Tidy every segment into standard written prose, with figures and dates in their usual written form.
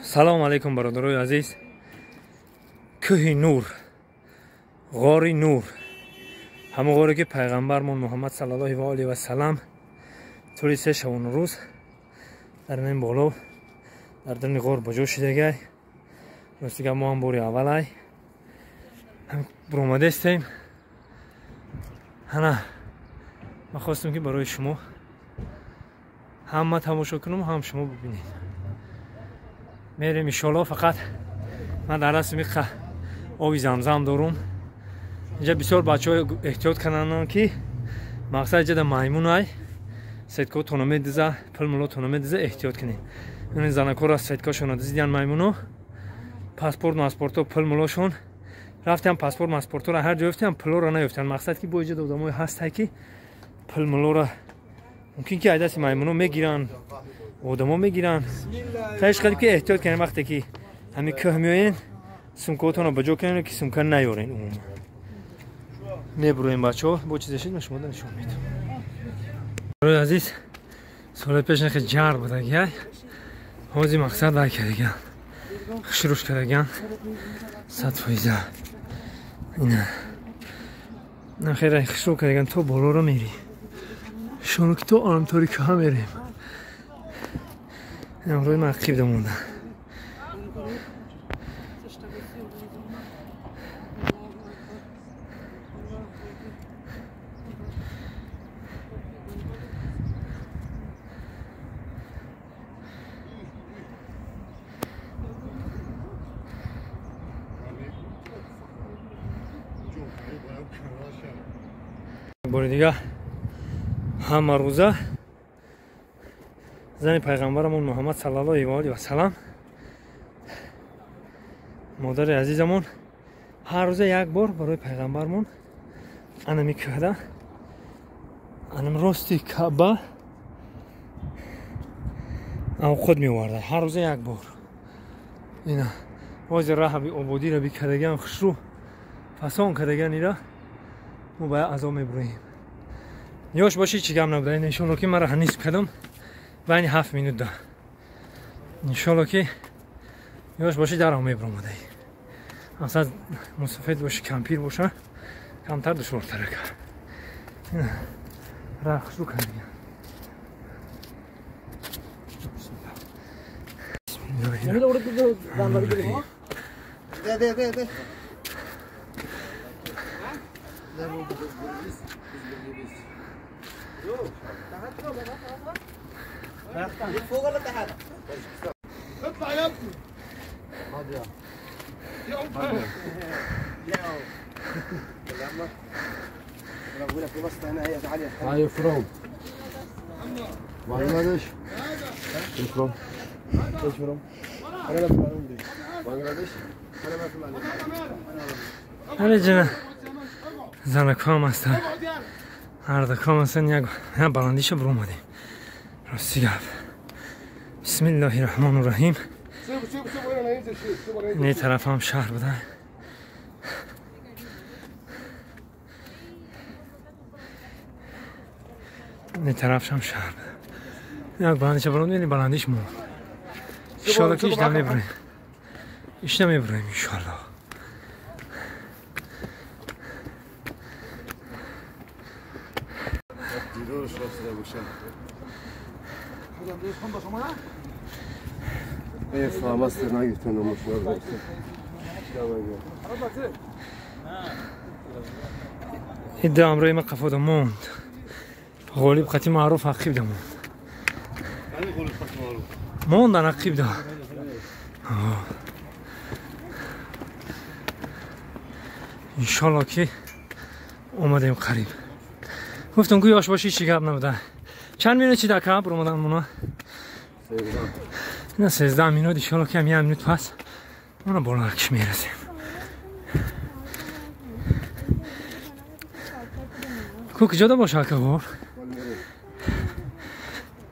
Салом алейкум, бародарои азиз. Кӯҳи Нур, ғори Нур, ҳамон ғоре ки пайғамбармон Муҳаммад саллаллоҳу ва алайҳи васалам тӯли 3 шабону рӯз дар ин боло дар даруни ғор ба ҷо шидагай. Ростига мо ҳам бори аввалай буромадестем. Ҳана ман хостам ки барои шумо ҳам ман тамошо кунам, ҳам шумо бибинед. Мерем иншоалло. Фақат ман дар дастам иқа оби замзам дорум. Инҷа бисёр бачаҳо эҳтиёт кунанд, ки мақсад иҷада маймунай, сеткотонро медиза, пулмулотонро медиза, эҳтиёт кунед. Ин занакора сеткошонро дизидиян маймуно, паспорт маспорто пулмулошон рафтиам, паспорт маспортора ҳар ҷо ёфтиам, пулоро наёфтиан. Мақсад ки бо иҷада одамое ҳастай, ки пулмулора мумкин ки айдаси маймуно мегиранд, одамо мегиранд. Таиш қадим ки эҳтиёт кунед, вақте ки ҳамин кӯҳ меоен, сумкаотонро ба ҷо кунед, ки сумка наёрен. Умуман мебуроем, бачаҳо, бо чизе шид ман шумода нишон медам. Барои азиз, соли пеш нахе ҷар будагиай, ҳози мақсад вай кардагиан, хушруш кардагиан 100%. Ина нахера хушру кардагиан, то болоро мери шоно ки то арамтори кӯҳа мерем. Инам рӯи ман қибда монда. Бори дига ҳама рӯза зани пайғамбарамон Муҳаммад саллаллоҳу алайҳи васалам, модари азизамон, ҳар рӯза як бор барои пайғамбармон анами кӯҳда, анам рости Каъба авқот меоварда, ҳар рӯза як бор. Ина ҳозир раҳаби ободиро бикардагиам, хушрӯ фасон кардагиан, ира мо ба азоб мебуроем. Ёш бошӣ, чӣ гап набуда. Иншолло ки мара ҳанис кардам байни 7 минут да. Иншолло ки ёш бошӣ, дарҳо мебуромадаи. Асад мусофир бошӣ, кампир боша, камтар душвортарака. Раҳ хушрӯ кардагиам. فوق ولا تحت؟ اطلع يا ابني. Are you from? Bangladesh? You from? ايش from؟ بنغلاديش؟ انا جنا занакҳоам ҳастанд, ҳардакҳоам ҳастанд. Як баландиша буромадем. Рости гап, бисмиллоҳи раҳмону раҳим. Ин тарафам шаҳр буда. Ин тарафшам шаҳр буда. Як баландиша буромадем, баландиш монд. Иншолло ки ишда мебуроем, ишда мебуроем иншолло. Ида амрои ма қафода монд. Ғолиб қати маъруф ақибда монд. Мондан ақибда. Иншолло ки омадем қариб. Гуфтам ки ёш бошӣ, чӣ гап набуда. Чанд минут чида ка буромадан мона? На 13 минут. Иншолло ки ҳам як минут пас мона болоакш мерасем. Ку куҷода боша ака ғор?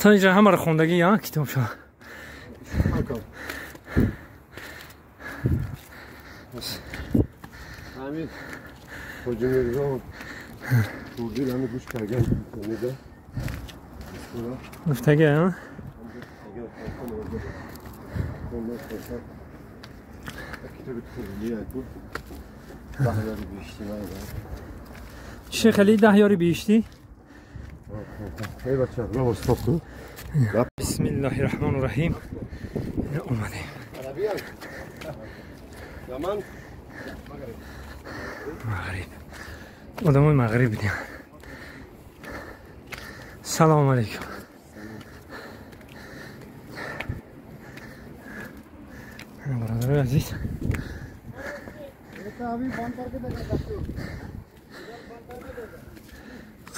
То инҷа ҳамаро хондагӣ я китобшо. Ҳамин Хоҷа Мирзо Турдил ҳами гӯш кардан меда. Гуфтага, а? چه خیلی 10 یاری بیشتی؟ بسم الله الرحمن الرحیم. اومدیم. مغرب. آدمای مغرب بودیم. سلام علیکم. برادرای عزیز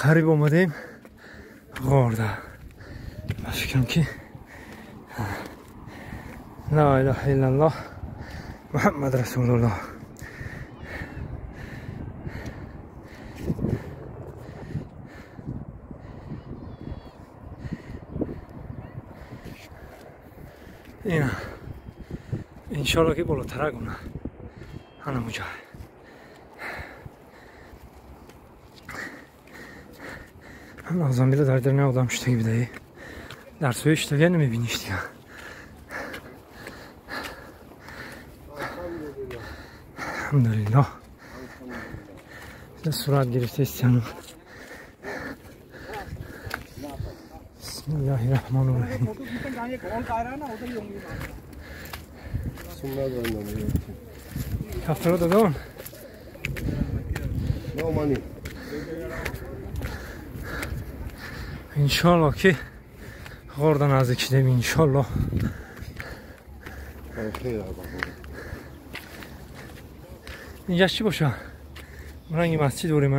قریب اومدیم غارده. من فکرم که لا اله الا الله محمد رسول الله. اینا انشالله که بالاتر کنه هنموجا. Azambilə дар дарни одам шудаги бидаи. Дар сӯи шудаги намебиниш дига. Алҳамдулиллоҳ. Сурат гирифта истиану. Бисмиллаҳи раҳмони раҳим. Кафтаро додон? иншаллоҳ ки ғорда наздик шудем иншаллоҳ. инҷа чӣ боша? ранги масҷид дорем а?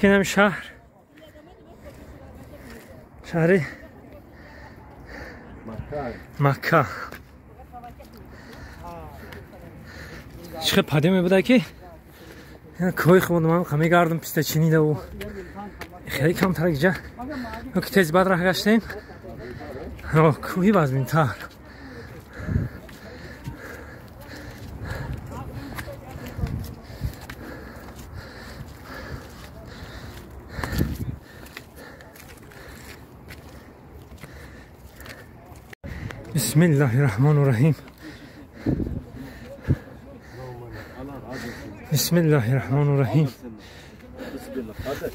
اینم شهر، شهر مکه. چه پدی میبوده که کوی خود من خمی گردم پسته چینی دو خیلی کم تر گیجا که تیز بعد راه گشتیم کوهی باز بینتر. بسم الله الرحمن الرحیم. بسم الله الرحمن الرحیم.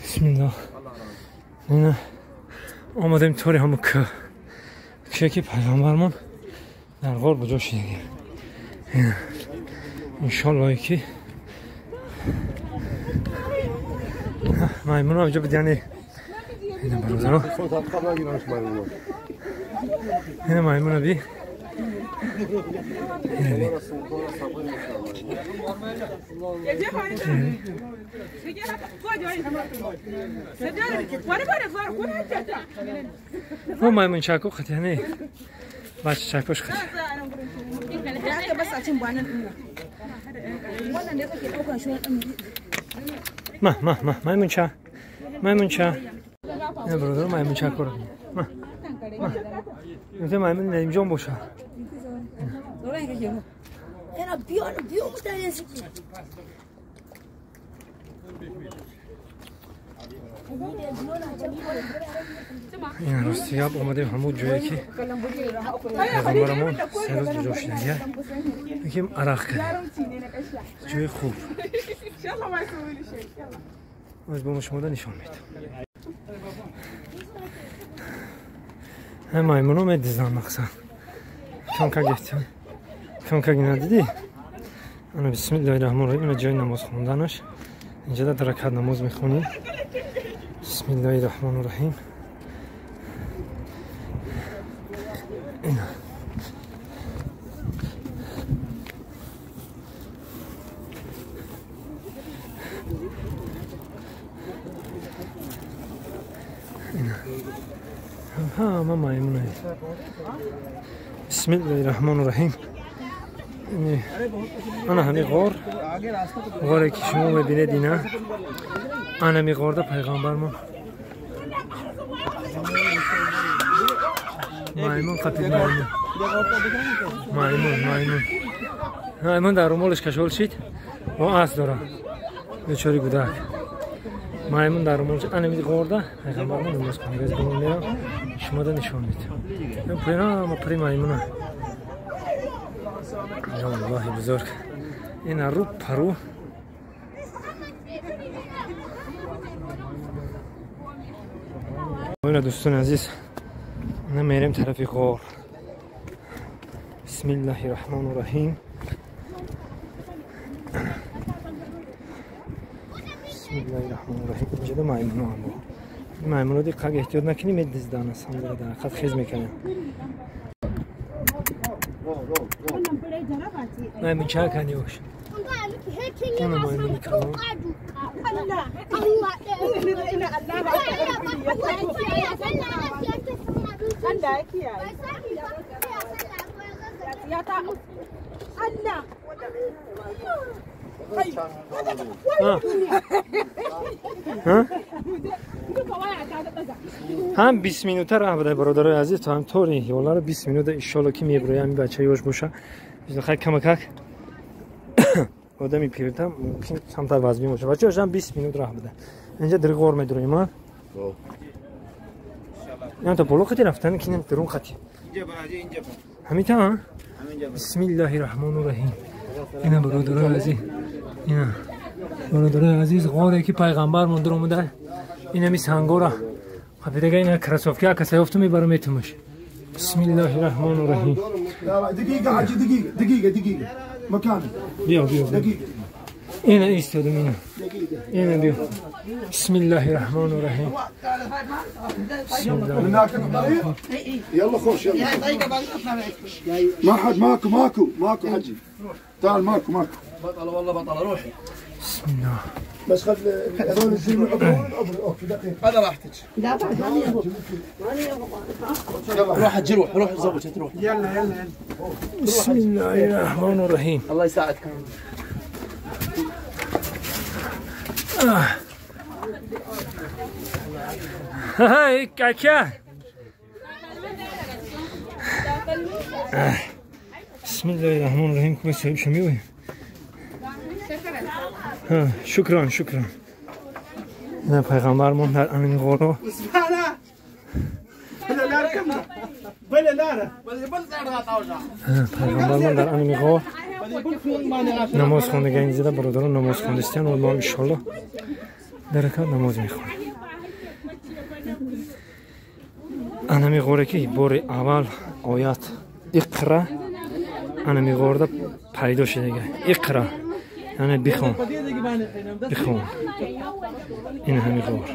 بسم الله. نه آمدیم طوری همون که که پیغمبرمون در غار بجا شده. انشالله که میمون هم اینجا بود، یعنی اینه برادرها اینه میمون بی اینه بی او میمون چاکو خطی هنه بچه چاکوش خطی. ما ما ما میمون چا میمون چا نه برادر میمون چاکو رو ما ما میمون نمیجام باشه. این راستی گپ اومدیم همون جایی که پیغمبرمون سه روز جدا شده یکیم عرق کردیم. جای خوب از با شما نشان میدم. هم میمونو میدیزن مقصد کم گفتم کم که ندیدی. انا بسم الله الرحمن الرحیم. این جای نماز خوندنش اینجا در رکعت نماز میخونی. بسم الله الرحمن الرحیم. اینا Ҳама маймуна. Бисмиллаҳи раҳмони раҳим. Ана ҳами ғор, ғоре ки шумо мебинед, ина анами ғорда пайғамбармон маймун қапид. Маймун, маймун, маймун, маймун дар румолаш кашол шид. О, ас дора бечори гудак. Маймун дар румолаш. Анами ғорда пайғамбармон намоз хонда. Аз боло мерам, шумода нишон медиҳам. Пури пури маймуна. Я Аллоҳи бузург, ина рӯ пару. Ина, дӯстони азиз, ина мерем тарафи ғор. Бисмиллаҳи раҳмони раҳим, бисмиллаҳи раҳмони раҳим. Инҷода маймуно ҳам бо. Маймуно диққат, эҳтиёт накунӣ, медиздан аз ҳамдига, дар ҳақиқат хез мекунем. Маймун чакани бош. Ана маймуни калон. Ҳам 20 минута раҳ буда, бародарои азиз, то ҳам тори ҳиёларо 20 минута иншолло ки мебурои. Ҳами бача ёш боша, хай, камакак одами пирта мумкин камтар вазмин боша. Бача ёшам 20 минут раҳ буда. Инҷа дар ғор медуроим. А ин то боло қати рафтан ки дарун қати ҳамита. Бисмиллаҳи раҳмони раҳим. Ина, бародарои азиз, ина, бародарои азиз, ғоре ки пайғамбармон дуромуда. Инами сангора қапидага, ина кроссовки акаса ёфту мебарам, метумаш. Бисмиллаҳи раҳмони раҳим. دقيقة حجي، دقيقة دقيقة دقيقة مكاني. Биё, биё, ина истодум, ина, ина, биё. Бисмиллаҳи раҳмони раҳим. هناك الطريق، يلا خوش، يلا. ما حد، ماكو ماكو ماكو حجي، تعال، ماكو ماكو. بطلة والله بطلة، روحي. بسم الله. بس خل هذول الزلم يعبرون. okay، دقيقة. هذا راحتك. لا بعد ماني يبغى. يلا روح حجي، روح روح زوجها تروح. يلا يلا يلا. بسم الله الرحمن الرحيم. الله يساعدك. هاي كاكا. بسم الله الرحمن الرحيم. كويس شميوي. شكرا شكرا. نه پیغمبرمون در امین غورو. پیغمبرمون در امین غور намоз хондага. Ин зида бародарон намоз хондистиян. Мо иншолло дар ракат намоз мехонем. Анами ғоре ки бори аввал оят иқра анами ғорда пайдо шудага. Иқра яъне бихон, бихон. Ин ҳами ғор.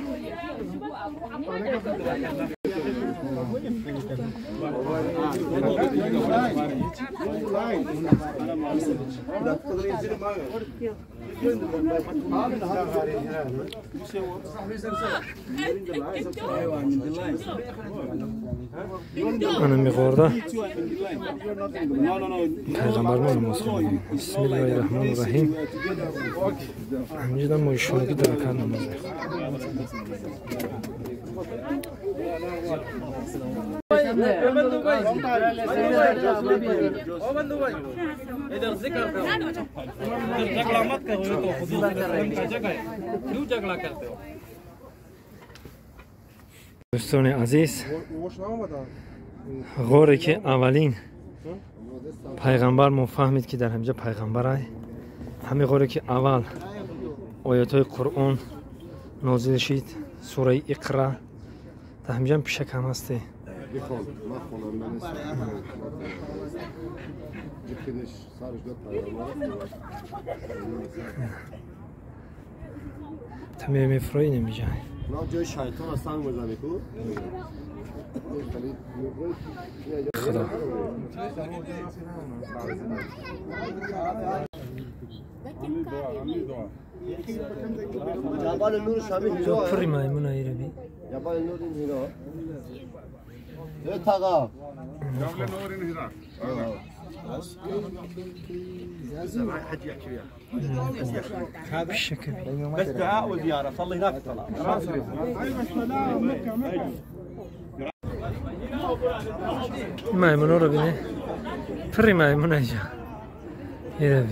Анами ғорда пайғамбармо намоз хондем. Бисмиллаҳи раҳмони раҳим. Ҳаминҷода мо ишона ки дар ракат намоз мехонем. Дӯстони азиз, ғоре ки аввалин пайғамбар мо фаҳмид ки дар ҳамҷа пайғамбарай, ҳамин ғоре ки аввал оятҳои Қуръон нозил шид, сураи Иқра. Дар ҳамҷам пишак ҳам ҳасте. بخون، ما خونم من سرش داد. Та мефрои намиҷай. نه، جای شیطان از سنگ بزنی کو. خدا. جبل نور شبیه هیرا پری میمون ایره بی جبل نور این هیرا ای تاقا جبل نور این هیرا بس دعاء وزيارة صلي هناك الصلاة. میمون رو بینه پری میمون اینجا ایره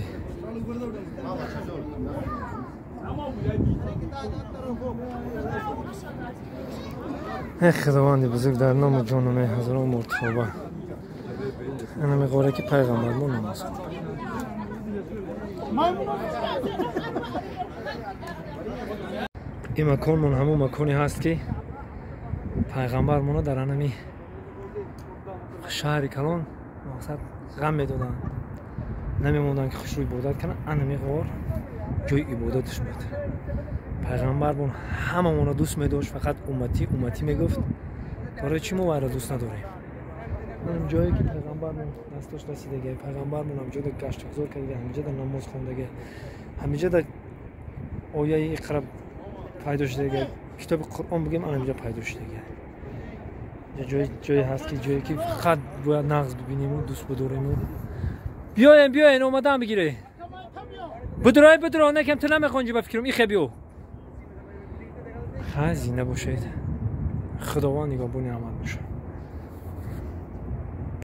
بی خداوند بزرگ در نام جانم هزاران مرتبه انا میگوره که پیغمبر ما نماز خوند. این مکان من همون مکانی هست که پیغمبر ما در انمی شهر کلان مقصد غم میدادن، نمیموندن که خوش رو عبادت کنن. انمی غار جای عبادتش بود. پیغمبر من هممون رو دوست میداشت، فقط امتی امتی میگفت. برای چی ما را دوست نداریم؟ من جایی که پیغمبرمون دستاش رسیدگه، پیغمبرمون همجا در گشت گذار کرده، همینجا در نماز خوندگه، همینجا در آیه اقرا پیدا شده، کتاب قرآن بگیم همینجا پیدا شده. جایی هست که جایی که فقط باید نغز ببینیم و دوست بداریم. و بیاین بیاین اومدم بگیره. بدرای بدرای نکم تو نمیخوانجی بفکرم ایخه بیو. خزینه باشید. خداوند نگهبان عمل باشه.